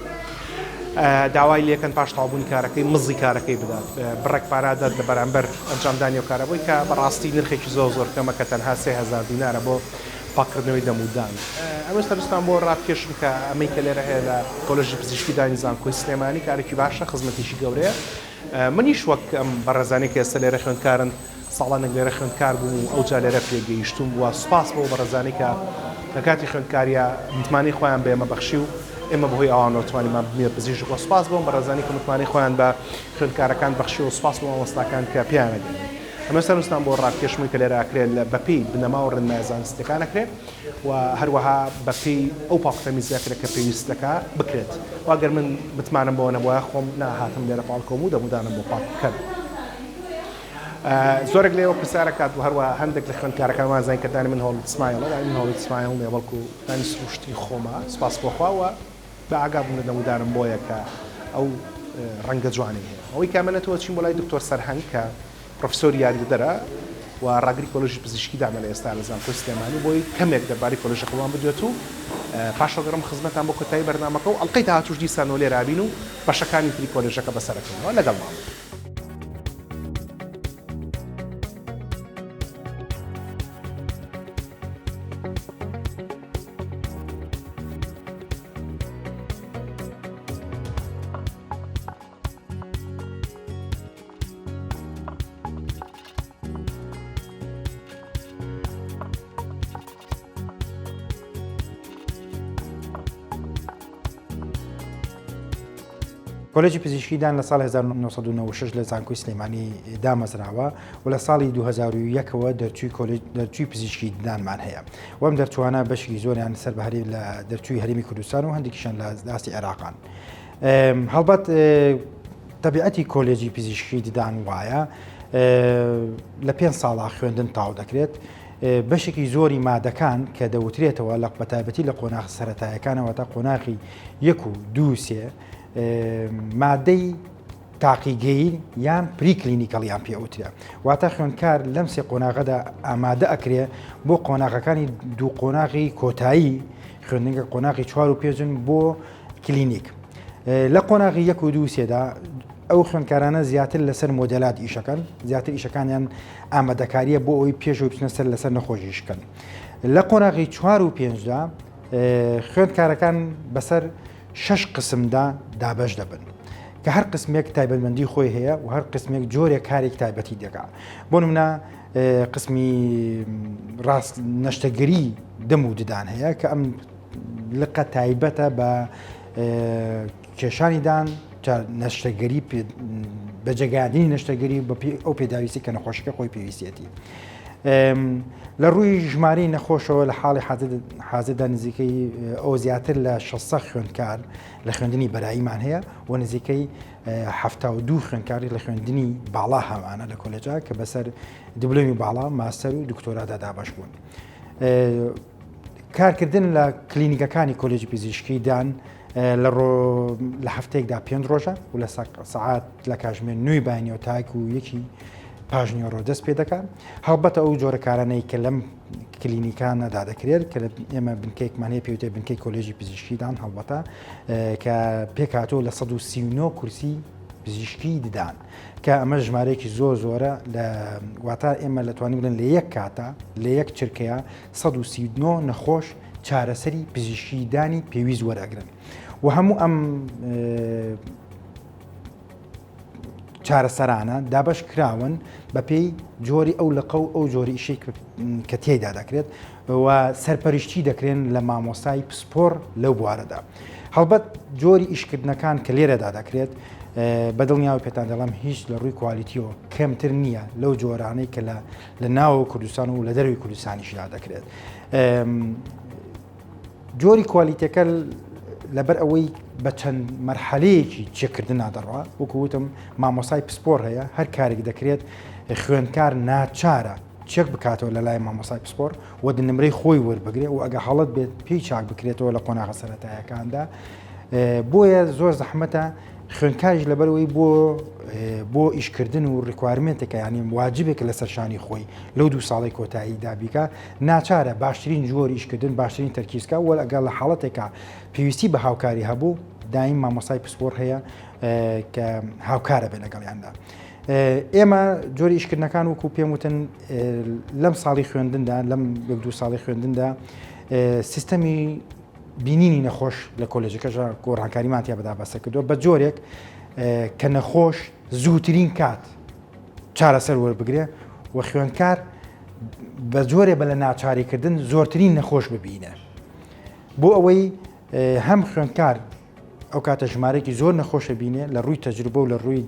Speaker 1: داوای لێکەن پاش تەواوبوونی کارەکەی مزی کارەکەی بدات، بڕێک پارە دات لە بەرامبەر ئەنجامدانی ئەو کارە بۆی کە بەڕاستی نرخێکی زۆر زۆر کەمە کە تەنها 3000 دینارە بۆ پاککردنەوەی دەمودان. ئەمە سەرنجتان بۆ ڕابکێشم کە ئەمەی کە لێرە هەیە لە کۆلێژی پزیشکی دانی زانکۆی سلێمانی کارێکی باشە، خزمەتێکی گەورەیە. منیش وەک ئەم بەڕێزانەی کە ئێستا لێرە خوێندکارن ساڵانێک لێرە خوێندکار بووم و ئەوجا لێرە پێگەیشتووم و سوپاس بۆ بەڕێزانەی کە لە کاتی خوێندکارییا متمانەی خۆیان بە ئێمە بەخشی و ئێمە بەهۆی ئەوانەوە توانیمان ببینە پزیشک و سوپاس بۆ ئەم بەڕێزانەی کە متمانەی خۆیان بە خوێندکارەکان بەخشی و سوپاس بۆ مامۆستاکان کە پێیان ئەگەین. ئەمە سەرنجتان بۆ ڕابکێشم کە لێرە ئەکرێت بەپێی بنەما و ڕێنمایە زانستییەکان ئەکرێت. و هەروەها بە پێی ئەو پاکوتەمیزی ئەکرێت کە پێویست دەکا بکرێت و ئەگەر من متمانەم بەوە نەبوایە خۆم نەئەهاتم لێرە پاڵکەوم و دەمودانم بۆ پاک بکەن. زۆرێک لێوە پرسیار ئەکات و هەروەها هەندێک لە خوێندکارەکان وازانین کە دانی من Hollywood smile ە، دانی من Hollywood smile نیە بەڵکو دانی سروشتی خۆمە سوپاس بۆ خوا و بە ئاگا بووم لە دەمودانم بۆیە کە ئەو ڕەنگە جوانەی هەیە. ئەوەی کە ئەمەنێتەوە چین بۆ لای دکتۆر سەرهەنگ کە پرۆفیسۆری یاریدەدەرە و ڕاگری کۆلێژی پزیشکی دانە لە ئێستا لە زانکۆی سلێمانی بۆی کەمێک دەربارەی کۆلێژەکەمان بدوێت و پاشەگەڕم خزمەتان بۆ کۆتایی بەرنامەکە و ئەڵقەی داهاتووش دیسانەوە لێرە ئەبین و بەشەکانی تری کۆلێژەکە بەسەرەکەینەوە لەگەڵمان بن.
Speaker 11: کۆلێجی پزیشکی دان لە ساڵی 1996 لە زانکۆی سلێمانی دامەزراوە و لە ساڵی 2001ەوە دەرچووی کۆلێج دەرچووی پزیشکی ددانمان هەیە وەم دەرچوانە بەشی زۆریان سەر بە هەرێم لە دەرچووی هەرێمی کوردستان و هەندێکیشان لە ئاستی عێراقان. هەڵبەت تەبیعەتی کۆلێجی پزیشکی ددان وایە لە پێ ساڵا خوێندن تاو دەکرێت بەشێکی زۆری مادەکان کە دەوترێتەوە لە بەتایبەتی لە قۆناغ سەتایەکانەوە تا قۆناغی یەک و دووسێ مادەی تاقیگەیی یان preclinical یان پێ ئەوترێ واتە خوێندکار لەم سێ قۆناغەدا ئامادە ئەکرێ بۆ قۆناغەکانی دوو قۆناغی کۆتایی خوێندنگە قۆناغی چوار و پێنجن بۆ کلینیک لە قۆناغی یەک و دوو سێدا ئەو خوێندکارانە زیاتر لەسەر مۆدێلات ئیشەکەن زیاتر ئیشەکانیان ئامادەکاریە بۆ ئەوی پێشەوە بچنە سەر لەسەر نەخۆشیشکەن لە قۆناغی چوار و پێنجدا خوێندکارەکان بەسەر شەش قسمدا دابەش دەبن کە هەر قسمێک تایبەتمەندی خۆی هەیە و هەر قسمێک جۆرێک کارێک تایبەتی دەکا بۆ نمونە قسمی ڕاست نەشتەگەری دەم و ددان هەیە کە ئەم لقە تایبەتە بە کێشانی دان نەشتەگەری بەجێگەیاندنی نەشتەگەری بە ئەو پێداویستی کە نەخۆشەکە خۆی پێویستێتی. لە ڕووی ژمارەی نەخۆشەوە لە حاڵی حازردا نزیکەی ئەو زیاتر لە 600 خوێندکار لە خوێندنی بەراییمان هەیە و نزیکەی 72 خوێندکاری لە خوێندنی باڵا هەمانە لە کۆلێجا کە بەسەر دیبلۆمی باڵا ماستەر و دکتۆرادا دابەش بوون. کارکردن لە کلینیکەکانی کۆلێجی پزیشکی دان لە ڕۆ لە هەفتەیەکدا پێنج ڕۆژە و لە سەعات لە کاژمێر نوێی بەیانیەوە تاکو و یەکی پاژنیوەڕۆ دەست پێ دەکات هەڵبەتە ئەو جۆرە کارانەی کە لەم کلینیکانەدا دەکرێت کە ئێمە بنکەیەکمان هەیە پێوتێ بنکەی کۆلێژی پزیشکیدان هەڵبەتە کە پێکهاتووە لە 139 کورسی پزیشکی ددان کە ئەمە ژمارەیەکی زۆر زۆرە لە واتە ئێمە لە توانین بڵێن لە یەک کاتە لە یەک چرکەیە 139 نەخۆش. چارەسەری پزیشکی دانی پێویست وەرئەگرن و هەموو ئەم چارەسەرانە دابەش کراون بەپێی جۆری ئەو لقە و ئەو جۆری ئیشەی کە تێیدا دەکرێت و سەرپەرشتی دەکرێن لە مامۆستای پسپۆر لەو بوارەدا. هەڵبەت جۆری ئیشکردنەکان کە لێرەدا دەکرێت بە دڵنیاوە پێتان دەڵێم هیچ لە ڕووی quality یەوە کەمتر نییە لەو جۆرانەی کە لە لە ناوەوە کوردستان و لە دەروی کوردستانیشدا دەکرێت. جۆری quality ەکە لەبەر ئەوەی بە چەند مەرحەلەیەکی چێکردنا دەڕوا وەکو وتم مامۆسای پسپۆر هەیە هەر کارێک دەکرێت خوێندکار ناچارە چێک بکاتەوە لە لای مامۆسای پسپۆر و نمرەی خۆی وەربگرێ و ئەگە هەڵت بێت پێی چاک بکرێتەوە لە قۆناغە سەرەتایەکاندا بۆیە زۆر زەحمەتە خوێندکاریش لەبەرئەوەی بۆ بۆ ئیشکردن و requirement ێکە یانی واجبێکە لەسەر شانی خۆی لەو دوو ساڵی کۆتاییدا بیکا ناچارە باشترین جۆر ئیشکردن باشترین تەرکیزکە وە ئەگەر لە حاڵەتێکا پێویستی بە هاوکاری هەبوو دایم مامۆستای پسپۆر هەیە کە هاوکارە بێ لەگەڵیاندا. ئێمە جۆری ئیشکردنەکان وەکو پێم وتن لەم ساڵی خوێندندا لەم یەک دوو ساڵی خوێندندا سیستەمی بینینی نەخۆش لە کۆلێژەکەشا گۆڕانکاریمان تیا بەدا بەسەر کردووە بە جۆرێک کە نەخۆش زووترین کات چارەسەر وەربگرێ و خوێندکار بە جۆرێ بە لە ناچاریکردن زۆرترین نەخۆش ببینێ بۆ ئەوەی هەم خوێندکار ئەو کاتە ژمارەێکی زۆر نەخۆشە بینێ لە ڕووی تەجروبە و لە ڕووی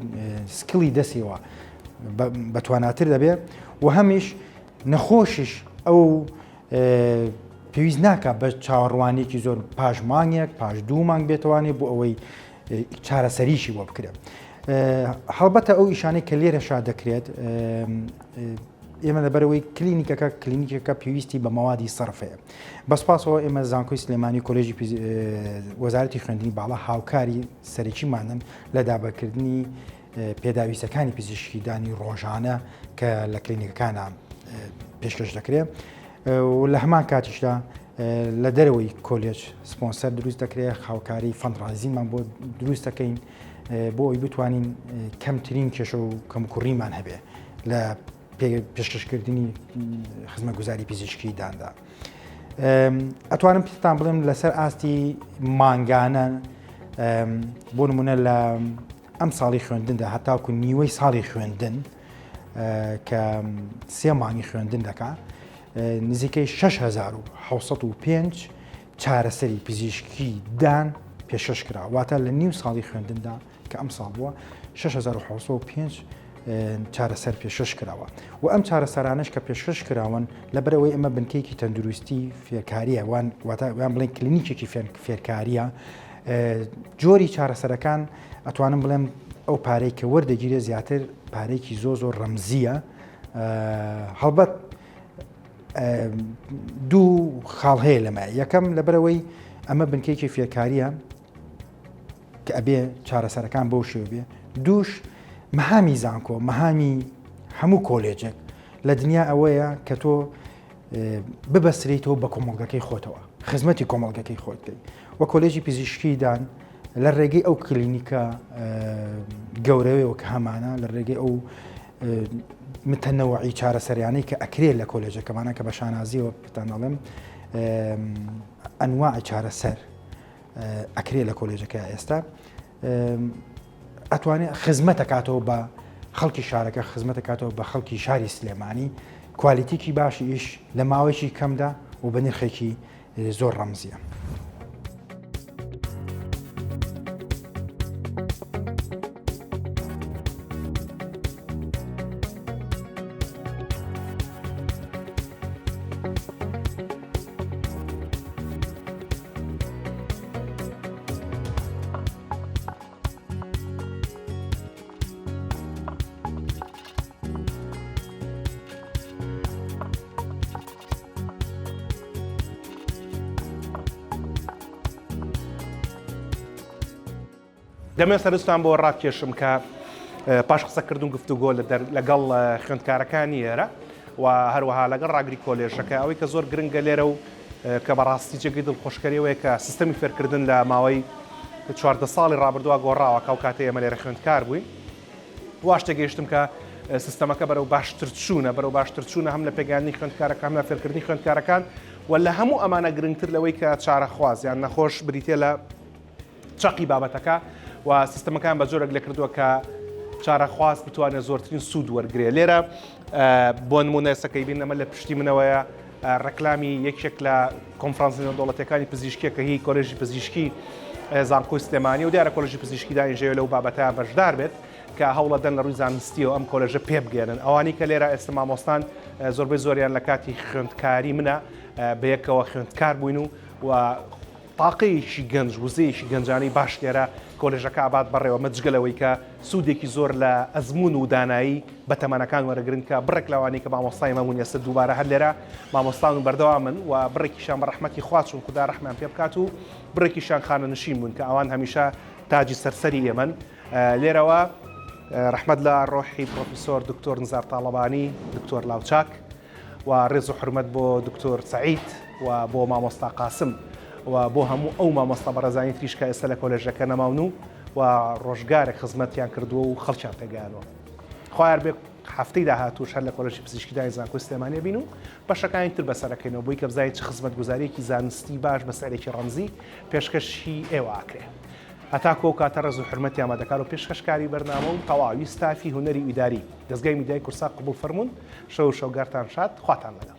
Speaker 11: skill ی دەستیەوە بەتواناتر دەبێ و هەمیش نەخۆشیش ئەو پێویست ناکات بە چاوەڕوانیەکی زۆر پاش مانگێک پاش دوو مانگ بێتوانێت بۆ ئەوەی چارەسەریشی بۆ بکرێت. هەڵبەتە ئەو ئیشانەی کە لێرەشا دەکرێت ئێمە لەبەرەوەی کلینیکەکە کلینیکەکە پێویستی بە مەوادی سەرف هەیە بەسپاسەوە ئێمە زانکۆی سلێمانی کۆلێژی وەزارەتی خوێندنی باڵا هاوکاری سەرەکیمانن لە دابەکردنی پێداویستەکانی پزیشکی دانی ڕۆژانە کە لە کلینیکەکانە پێشکەش دەکرێت و لە هەمان کاتیشدا لە دەرەوەی کۆلێج سپۆنسەر دروست دەکرێت هاوکاری fundraising مان بۆ دروست دەکەین بۆ ئەوی بتوانین کەمترین کێشە و کەمکوڕیمان هەبێ لە پێشکەشکردنی خزمەتگوزاری پزیشکی داندا. ئەتوانم پێتان بڵێم لەسەر ئاستی مانگانە بۆ نمونە لە ئەم ساڵی خوێندندا هەتاکو نیوەی ساڵی خوێندن کە سێ مانگی خوێندن دەکا نزیکەی 6705 چارەسەری پزیشکی دان پێشکەش کرا واتە لە نیو ساڵی خوێندندا کە ئەم ساڵ بووە 6705 چارەسەر پێشکەش کراوە و ئەم چارەسەرانش کە پێشکەش کراون لەبەرەوەی ئەمە بنکەیەکی تەندروستی فێرکاریە وان واتە وان بڵێن کلینیکێکی فێرکاریە جۆری چارەسەرەکان ئەتوانم بڵێم ئەو پارەی کە وەردەگیرێ زیاتر پارێکی زۆ زۆر ڕەمزیە هەڵبەت دوو خاڵ هەیە لەمە یەکەم لەبەرەوەی ئەمە بنکێکی فێرکاریە کە ئەبێ چارەسەرەکان بەو شێوە بێ دووش مەهامی زانکۆ مەهامی هەموو کۆلێجێک لە دنیا ئەوەیە کە تۆ ببەستریتەوە بە کۆمەڵگەکەی خۆتەوە خزمەتی کۆمەڵگەکەی خۆت بکەیت و کۆلێژی پزیشکی دان لە ڕێگەی ئەو کلینیکە گەورەوەیەوە کە هەمانە لە ڕێگەی ئەو متەنەوەعی چارەسەریانەی کە ئەکرێت لە کۆلێژەکەمانە کە بە شانازیەوە پتان ئەڵێم ئەنواع چارەسەر ئەکرێ لە کۆلێژەکە ئێستا ئەتوانێت خزمەت ئەکاتەوە بە خەڵکی شارەکە خزمەت ئەکاتەوە بە خەڵکی شاری سلێمانی quality ێکی باشی ئیش لە ماوەیەکی کەمدا و بە نرخێکی زۆر ڕەمزیە.
Speaker 1: دەمەوێت سەرنجتان بۆ ڕابکێشم کە پاش قسەکردن گفتوگۆ لەگەڵ خوێندکارەکانی ئێرە و هەروەها لەگەڵ ڕاگری کۆلێژەکە ئەوەی کە زۆر گرنگە لێرە و کە بەڕاستی جێگەی دڵخۆشکەریەوەیە کە سیستەمی فێرکردن لە ماوەی 14 ساڵی ڕابردووە گۆڕاوە کە ئەو کاتەی ئێمە لێرە خوێندکار بووین واش تێگەیشتم کە سیستەمەکە بەرەو باشتر چوونە بەرەو باشتر چوونە هەم لە پێگەیاندنی خوێندکارەکان هەم لە فێرکردنی خوێندکارەکان. و لە هەموو ئەمانە گرنگتر لەوەی کە چارەخواز یان نەخۆش بریتیە لە چەقی بابەتەکە و سیستەمەکان بە جۆرێک لێکردووە کە چارەخواز بتوانێت زۆرترین سوود وەرگێ لێرە بۆ نمونە ئێستا کە ئەیبینن ئەمە لە پشتی منەوەیە ڕێکلامی یەکێک لە کۆنفرانسی نێودەوڵەتیەکانی پزیشکیە کە هی کۆلێژی پزیشکی زانکۆی سلێمانی و دیارە کۆلێژی پزیشکی دانیژەوە لەو بابەتە بەشدار بێت کە هەوڵەدەن لە ڕووی زانستیەوە ئەم کۆلێژە پێ بگەێنن ئەوانی کە لێرە ئێستا مامۆستان زۆربەی زۆریان لە کاتی خوێندکاری منە بەیەکەوە خوێندکار بووین و و تاقەیەکی گەنج، وزەیەکی گەنجانەی باش لێرە کۆلێژەکە ئەبات بەڕێوە، ئەمە جگە لەوەی کە سوودێکی زۆر لە ئەزموون و دانایی بەتەمەنەکان وەرەگرن کە بڕێک لەوانەی کە مامۆستای ئێمە بوون ئێستا دووبارە هەر لێرە مامۆستان و بەردەوامن و بڕێکیشیان بە ڕەحمەتی خوا چوون خودا ڕەحمیان پێ بکات و بڕێکیشیان خانەنشین بوون کە ئەوان هەمیشە تاجی سەر سەری ئێمەن لێرەوە ڕەحمەت لە ڕۆحی پرۆفیسۆر دکتۆر نزار تاڵەبانی دکتۆر لاوچاک و ڕێز و حورمەت بۆ دکتۆر سەعید و بۆ مامۆستا قاسم و بۆ هەموو ئەو مامۆستا بەڕێزانی تریش کە ئێستا لە کۆلێژەکە نەماون و و ڕۆژگارێک خزمەتیان کردووە و خەڵکیان پێگەیانوە. خوایار بێ هەفتەی داهاتووش هەر لە کۆلێژی پزیشکیدانی زانکۆی سلێمانی بین و بەشەکانی تر بەسەرەکەینەوە بۆی کە بزانین چ خزمەتگوزارییەکی زانستی باش بە سعرێکی ڕەمزی پێشکەشی ئێوە ئەکرێ. هەتاکو ئەو کاتە ڕێز و حورمەتی ئامادەکار و پێشکەشکاری بەرنامە و تەواوی ستافی هونەری و ئیداری دەزگای میدیای کوردسات قبوڵ فەرموون. شەو و شەوگارتان شاد. خواتان لەگەڵ.